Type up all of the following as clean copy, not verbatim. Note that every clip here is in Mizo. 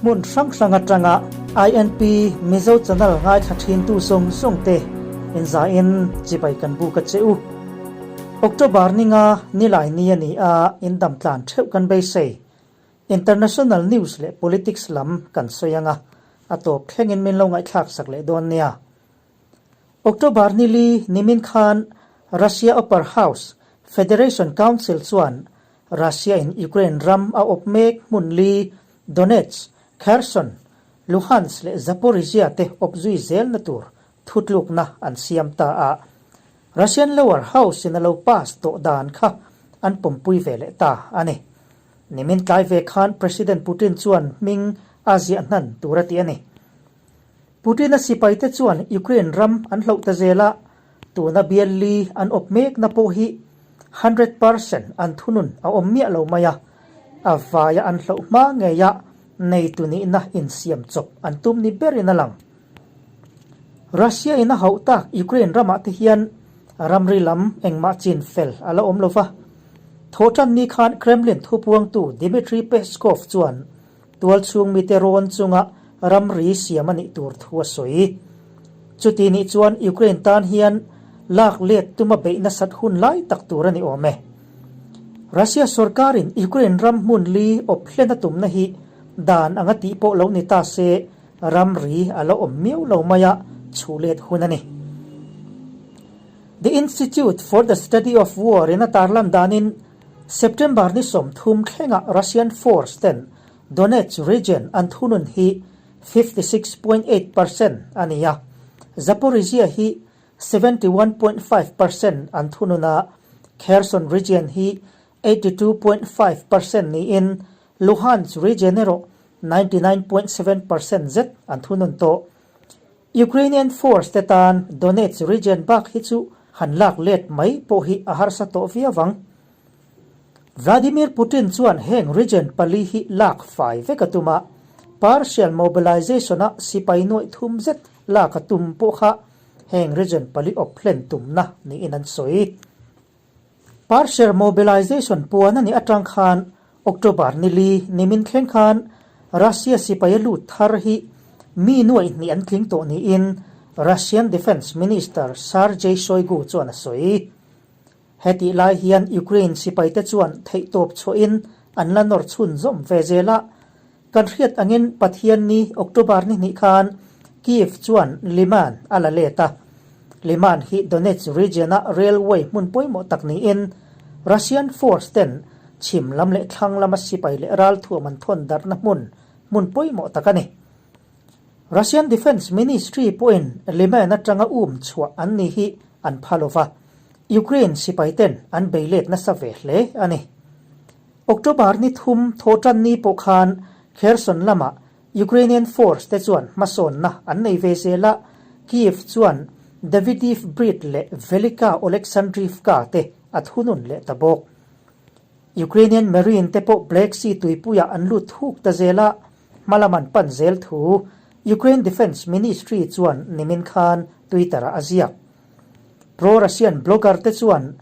Hmun hrang hrang atanga INP Mizo channel ngaithla thintu zawng zawng te inzain chibai kan buk a che u. October ninga nilai ni a ni a, indam tlan theuh kan beisei. International news leh politics lam kan sawi anga, a tawp thlengin min lo ngaihthlak sak leh dawn nia. October nili nimin khan Russia Upper House, Federation Council chuan Russia in Ukraine ram a awp mek hmun li Donetsk, Kherson, Luhansk leh Zaporizhzhia te awp zui zelna tur thutlukna an siam ta a. Russian Lower House in a lo pass tawh dan kha an pawmpui ve leh ta a ni. Nimin tlai ve khan President Putin chuan hming a ziah hnan tur a ti a ni. Putin-a sipaite chuan Ukraine ram an hloh ta zel a, tuna bial li an awp mekna pawh hi 100% an thunun a awm miah lo mai a, a vaia an hloh hma ngeia neitu nihna insiam chawp an tum ni berin a lang. Russia-in a hauh tak Ukraine ramah te hian ramri lam engmah chin fel a la awm lo va. Thawhtanni khan Kremlin thupuangtu Dmitry Peskov chuan Tualchhung mite rawn chunga ramri siam a nih tur thu a sawi. Chuti nih chuan Ukraine tan hian lak let tuma beih nasat hun lai tak tur a ni awm e. Russia sorkarin Ukraine ram hmun li awp hlen a tumna hi dan anga tih pawh lo ni ta se ramri a la awm miau lo mai a chhuh let hun a ni. The Institute for the Study of War in a tarlan danin September ni 30 thlenga Russian force ten Donetsk region an thunun hi 56.8% a ni a, Zaporizhzhia hi 71.5% an thunun a, Kherson region hi 82.5% niin Luhansk region erawh 99.7% zet an thunun tawh. Ukrainian force te tan Donetsk region bak hi chu han lak let mai pawh hi a harsa tawh viau ang. Vladimir Putin chuan heng region pali hi lak fai vek a tum a, partial mobilization-a sipai nuaih thum zet lak a tum pawh kha heng region pali awp hlen tumna niin an sawi. Partial mobilization puan a nih atang khan October nili nimin thleng khan Russia sipai a lut thar hi mi nuaih hnih an tling tawh niin Russian Defence Minister Sergei Shoigu chuan a sawi. Hetih lai hian Ukraine sipaite chuan theihtawp chhuahin an la nawr chhunzawm ve zel a. Kan hriat angin Pathianni October ni hnih khan Kyiv chuan Liman a la let a. Liman hi Donetsk region-a railway hmun pawimawh tak niin Russian force ten chhim lam leh thlang lama sipai leh ralthuam an thawn darhna hmun hmun pawimawh tak a ni. Russian Defence Ministry pawhin Liman atanga um chhuah an ni hi an pha lo va, Ukraine sipaiten an bei let nasa ve hle a ni. October ni thum thawhtan ni pawh khan Kherson lamah Ukrainian force te chuan hmasawnna an nei ve zel a, Kyiv chuan Davydiv Brid leh Velika Oleksandrivka te a thunun leh ta bawk. Ukrainian Marine te pawh Black Sea tuipuiah an lut thuk ta zel a, Hmalam an pan zel thu Ukraine Defence Ministry chuan nimin khan Twitter-ah a ziak. Pro-Russian blogger te chuan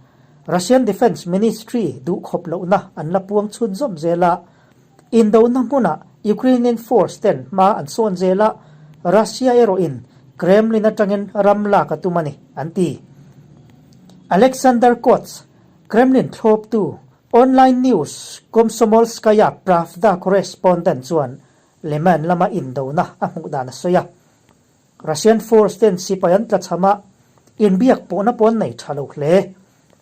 Russian Defence Ministry duhkhawp lohna an la puang chhunzawm zel a, indona hmunah Ukrainian force ten hma an sawn zel a, Russia erawhin Kremlin atangin ram lak a tum a ni, an ti. Alexander Kots, Kremlin thlawptu Online news Komsomolskaya Pravda correspondent chuan Liman lama indona a hmuh dan a sawi a. Russian force ten sipai an tlachham a, inbiak pawhna pawh an nei tha lo hle.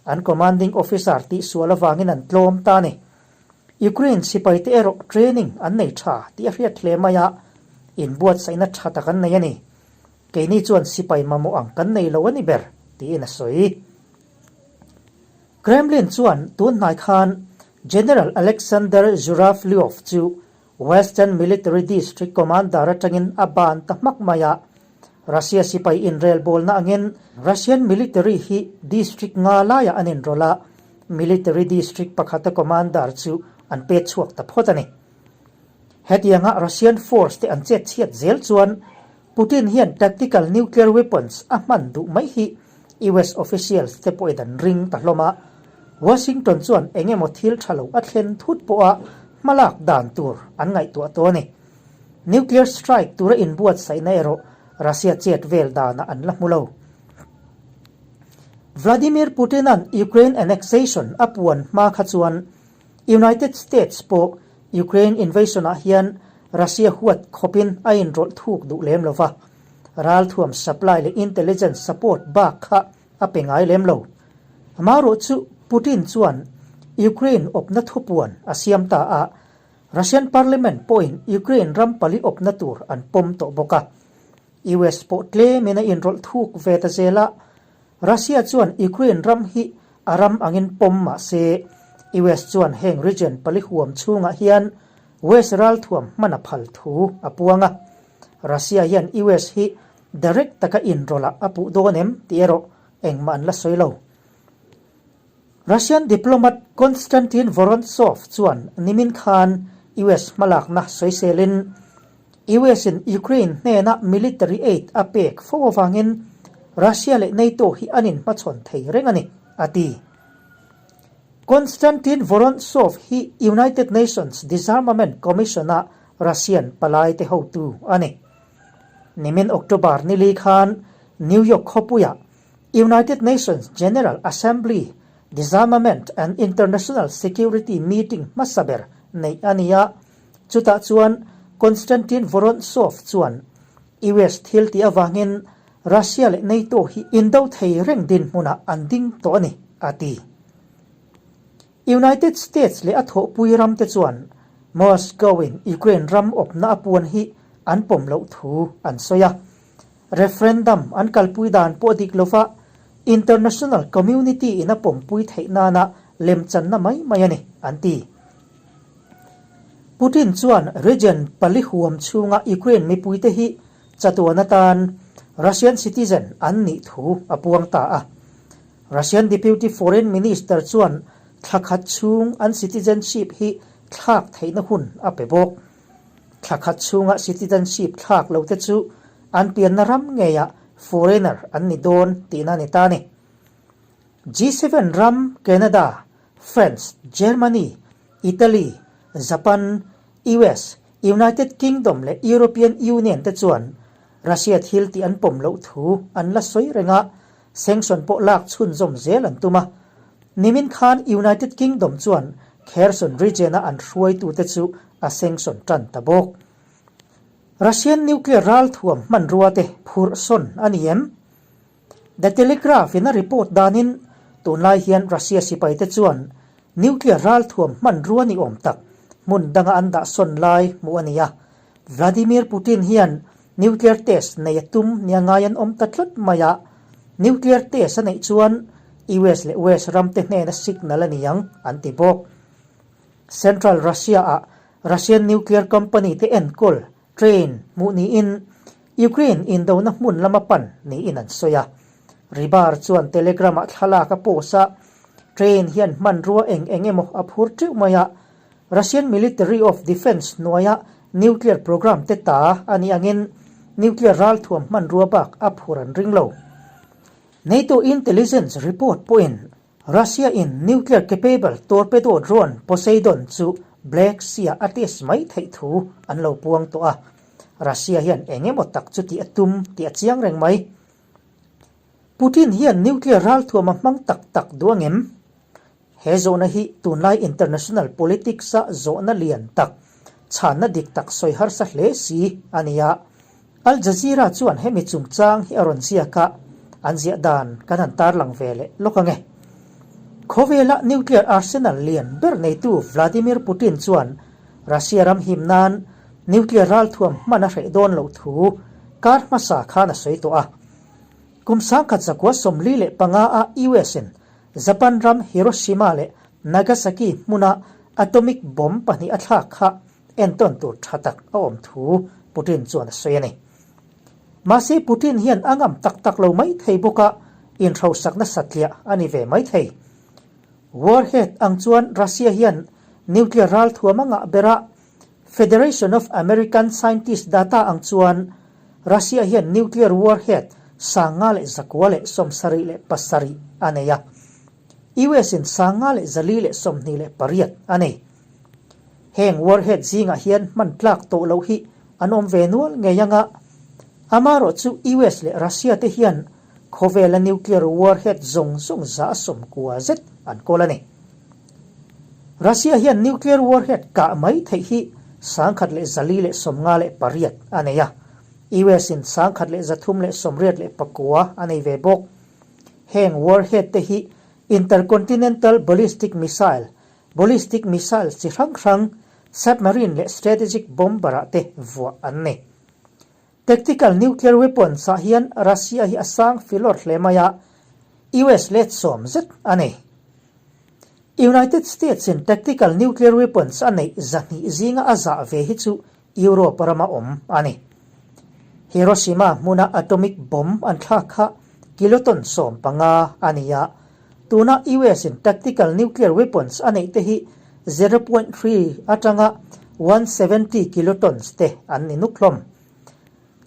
An commanding officer tihsual avangin an tlawm ta a ni. Ukraine sipaite erawh training an nei tha tih a hriat hle mai a, inbuatsaihna tha tak an nei a ni. Keini chuan sipai mamawh ang kan nei lo a ni ber, tiin a sawi. Kremlin chuan tun hnai khan General Alexander Zhuravlyov chu Western Military District Commander atangin a ban ta hmak mai a. Russia sipai inrelbawlna angin Russian military hi district nga laiah an inrawlh a, military district pakhata commander chu an pet chhuak ta phawt a ni. Hetianga Russian force te an chet chhiat zel chuan Putin hian tactical nuclear weapons a hman duh mai hi US officials te pawhin an ring ta hlawm a. Washington chuan eng emaw thil tha lo a thlen thut pawha hmalak dan tur an ngaihtuah tawh a ni. Nuclear strike tura inbuatsaihna erawh Russia chet vel danah an la hmu lo. Vladimir Putin-a'n Ukraine annexation a puan hma kha chuan United States pawh Ukraine invasion-ah hian Russia huat khawpin a inrawlh thuk duh lem lo va, ralthuam supply leh intelligence support bak kha a pe ngai lem lo. Amaherawh chu Putin chuan Ukraine awpna thupuan a siam ta a, Russian parliament pawhin Ukraine ram pali awpna tur an pawm tawh bawk a. US pawh tlemin a inrawlh thuk ve ta zel a, Russia chuan Ukraine ram hi a ram angin pawm mah se, US chuan heng region pali huam chhungah hian West ralthuam hman a phal thu a puang a. Russia hian US hi direct taka inrawlh ah a puh dawn em tih erawh engmah an la sawi lo. Russian diplomat Konstantin Vorontsov chuan nimin khan US hmalakna sawiselin US in Ukraine hnena military aid a pek fo avangin Russia leh NATO hi an inhmachhawn thei reng a ni, a ti. Konstantin Vorontsov hi United Nations Disarmament Commission-a Russian palaite hotu a ni. Nimin October nili khan New York khawpuiah United Nations General Assembly Disarmament and International Security meeting hmasa ber neih a ni a, chutah chuan Konstantin Vorontsov chuan US thil tih avangin Russia leh NATO hi indo thei reng dinhmunah an ding tawh a ni, a ti. United States leh a thawhpui ramte chuan Moscow-in Ukraine ram awpna a puan hi an pawm loh thu an sawi a. Referendum an kalpui dan pawh dik lova international community-in a pawmpui theih nana lemchanna mai mai a ni, an ti. Putin chuan region pali huam chhunga Ukraine mipuite hi chatuan atan Russian citizen an nih thu a puang ta a. Russian Deputy Foreign Minister chuan thla khat chhung an citizenship hi thlak theihna hun a pe bawk. Thla khat chhunga citizenship thlak lo te chu an pianna ram ngeiah foreigner an ni dawn tihna a ni ta a ni. G7 ram Canada, France, Germany, Italy, Japan, US, United Kingdom leh European Union te chuan Russia thil tih an pawm loh thu an la sawi reng a, Sanction pawh lak chhunzawm zel an tum a. Nimin khan United Kingdom chuan Kherson region-a an hruaitute chu a sanction tan ta bawk. Russian nuclear ralthuam hmanrua te phurh sawn a ni em? The Telegraph-in a report danin tunlai hian Russia sipaite chuan nuclear ralthuam hmanrua ni awm tak hmun danga an dah sawn lai hmuh a ni a. Vladimir Putin hian Nuclear test nei a tum nia ngai an awm ta tlat mai a, nuclear test a neih chuan US leh West ram te hnena signal a ni ang, an ti bawk. Central Russia-ah Russian nuclear company te enkawl train hmuh niin Ukraine indona hmun lama pan niin an sawi a. Rybar chuan Telegram-ah thlalak a post a, train hian hmanrua eng eng emaw a phur teuh mai a, Russian Military of Defence hnuaia nuclear program te ta a nih angin nuclear ralthuam hmanrua bak a phur an ring lo. NATO intelligence report pawhin Russia in nuclear capable torpedo drone Poseidon chu Black Sea-ah a test mai theih thu an lo puang tawh a. Russia hian eng emaw tak chu tih a tum tih a chiang reng mai. Putin hian nuclear ralthuam a hmang tak tak duh angem? He zawhna hi tunlai international politics-a zawhna lian tak, chhanna dik tak sawi harsa hle si a ni a. Al Jazeera chuan hemi chungchang hi a rawn ziak a, an ziah dan kan han tarlang ve leh lawk ang e. Khawvela nuclear arsenal lian ber neitu Vladimir Putin chuan Russia ram him nan nuclear ralthuam hman a hreh dawn loh thu kar hmasa khan a sawi tawh a. Kum 1945 a US-in Japan ram Hiroshima leh Nagasaki hmuna atomic bomb pahnih a thlak kha entawn tur tha tak a awm thu Putin chuan a sawi a ni. Mahse Putin hian a ngam tak tak lo mai thei bawk a, inhrosakna satliah a ni ve mai thei. Warhead ang chuan Russia hian nuclear ralthuam a ngah ber a, Federation of American Scientists data ang chuan Russia hian nuclear warhead 5177 a nei a, US in 5428 a nei. Heng warhead zingah hian hman tlak tawh loh hi an awm ve nual ngei anga, amarawh chu US leh Russia te hian khawvela nuclear warhead zawng zawng 190 zet an kawl a ni. Russia hian nuclear warhead kah mai theih hi 1458 a nei a, US in 1389 a nei ve bawk. Heng warhead te hi intercontinental ballistic missile, ballistic missile chi hrang hrang, submarine leh strategic bomber ah te vuah an ni. Tactical nuclear weapons ah hian Russia hi a sang filawr hle mai a, US let sawm zet a nei. United States in tactical nuclear weapons a neih 200 zinga a zah ve hi chu Europe rama awm a ni. Hiroshima hmuna atomic bomb an thlak kha kiloton 15 a ni a, tuna US in tactical nuclear weapons a neih te hi 0.3 atanga 170 kilotons te an ni nuk hlawm.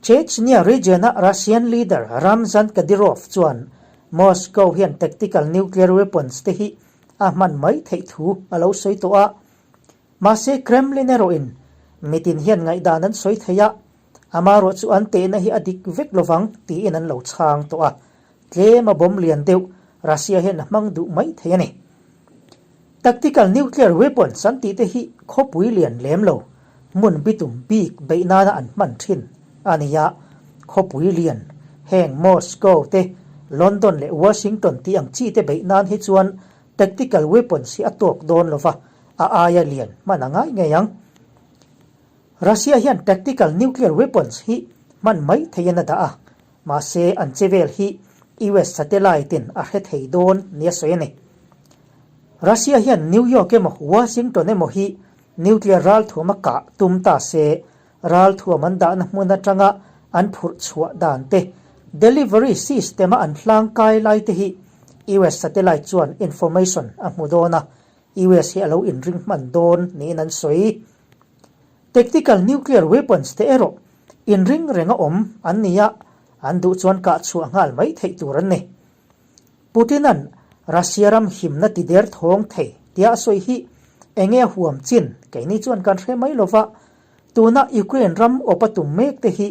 Chechnya region-a Russian leader Ramzan Kadyrov chuan Moscow hian tactical nuclear weapons te hi a hman mai theih thu a lo sawi tawh a. Mahse Kremlin erawhin mitin hian ngaihdan an sawi thei a, amarawh chu an tehna hi a dik vek lovang tiin an lo chhang tawh a, tlem a bomb lian deuh Russia hian a hmang duh mai thei a ni. Tactical nuclear weapons an tih te hi khawpui lian lem lo, hmun bitum bik beih nana an hman thin a ni a, khawpui lian heng Moscow te, London leh Washington tih ang chi te beih nan hi chuan Tactical weapons hi a tawk dawn lova, a aia lian hman a ngai ngei ang. Russia hian tactical nuclear weapons hi hman mai theihin a dah a, mahse an che vel hi US satellite in a hre thei dawn nia sawi a ni. Russia hian New York emaw Washington emaw hi nuclear ralthuam a kah tum ta se, ralthuam an dahna hmun atanga an phurh chhuah dan te, delivery system a an hlangkai lai te hi US satellite chuan information a hmu dawn a, US hi a lo inring hman dawn niin an sawi. Tactical nuclear weapons te erawh inring renga awm an ni a, an duh chuan kah chhuah nghal mai theih tur an ni. Putin-a'n Russia ram himna ti der thawng thei tia a sawi hi enge a huam chin keini chuan kan hre mai lova, tuna Ukraine ram awp a tum mek te hi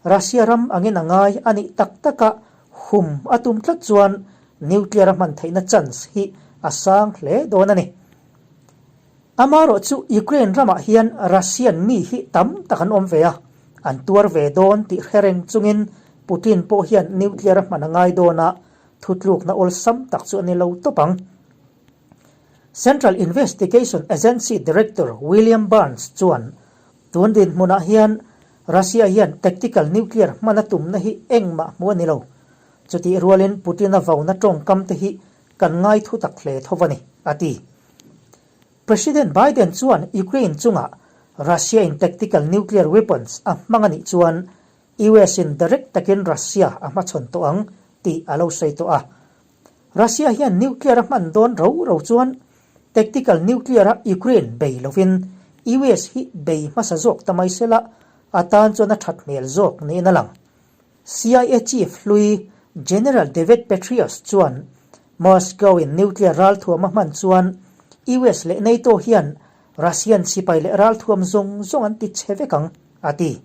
Russia ram angin a ngai a nih tak taka hum a tum tlat chuan nuclear a hman theihna chance hi a sang hle dawn a ni. Amarawh chu Ukraine ramah hian Russian mi hi tam tak an awm ve a, an tuar ve dawn tih hre reng chungin Putin pawh hian nuclear a hman a ngai dawn a, thutlukna awlsam tak chu a ni lo tawp ang. Central Investigation Agency Director William Burns chuan tun dinhmunah hian Russia hian tactical nuclear hman a tumna hi engmah hmu a ni lo. Chutih rualin Putin-a vauna tawngkam te hi kan ngai thu tak hle tho a ni, a ti. President Biden chuan Ukraine chungah Russia-in tactical nuclear weapons a hmang a nih chuan US-in direct takin Russia a hmachhawn tawh ang tih a lo sawi tawh a. Russia hian nuclear a hman dawn ro ro chuan tactical nuclear a Ukraine bei lovin US hi bei hmasa zawk ta mai sela a tan chuan a that hmel zawk niin a lang. CIA chief hlui General David Petraeus chuan Moscow in nuclear ralthuam a hman chuan US leh NATO hian Russian sipai leh ralthuam zawng zawng an ti chhe vek ang, a ti.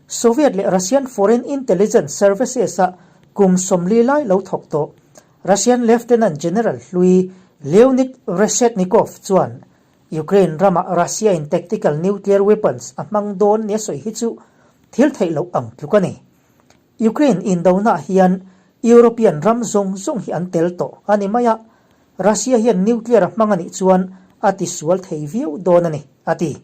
Soviet leh Russian Foreign Intelligence Services a kum 40 lai lo thawk tawh Russian Lieutenant General hlui Leonid Reshetnikov chuan Ukraine ramah Russia in tactical nuclear weapons a hmang dawn nia sawi hi chu thil theih loh ang tluk a ni. Ukraine indonah hian European ram zawng zawng hi an tel tawh a ni mai a, Russia hian nuclear a hmang a nih chuan a tisual thei viau dawn a ni, a ti.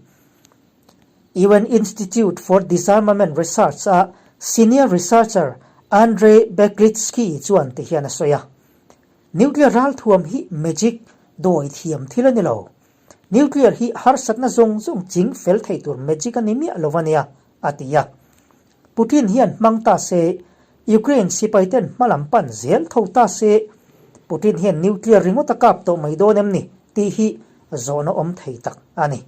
UN Institute for Disarmament Research a senior researcher Andrei Baklitskiy chuan ti hian a sawi a, Nuclear ralthuam hi magic dawi thiam thil a ni lo. Nuclear hi harsatna zawng zawng ching fel thei tur magic a ni miah lo a nia, a ti a. Putin hian hmang ta se, Ukraine sipai ten hma lam pan zel tho ta se, Putin hian nuclear ringawt a kap tawh mai dawn em ni tih hi zawhna awm thei tak a ni.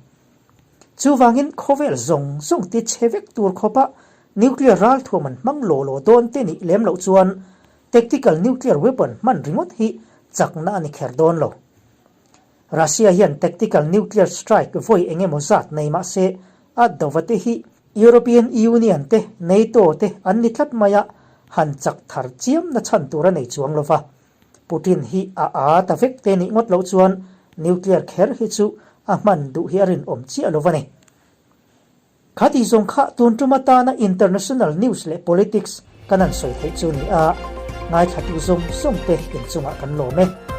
Chuvangin khawvel zawng zawng ti chhe vek tur khawpa nuclear ralthuam an hmang law law dawn te nih lem loh chuan tactical nuclear weapon hman ringawt hi chakna a ni kher dawn lo. Russia hian tactical nuclear strike vawi eng emaw zat nei mah se a dova te hi. European Union te, NATO te an ni tlat mai a, han chak thar chiam na chhan tur a nei chuang lo va. Putin hi a aa ta vek te nih ngawt loh chuan nuclear kher hi chu a hman duh hi a rinawm chiah lo va ni. Kha tih zawng kha tun tum atana international news leh politics kan han sawi theih chu ni a, ngaithlatu zawng zawng te inchungah kan lawm e.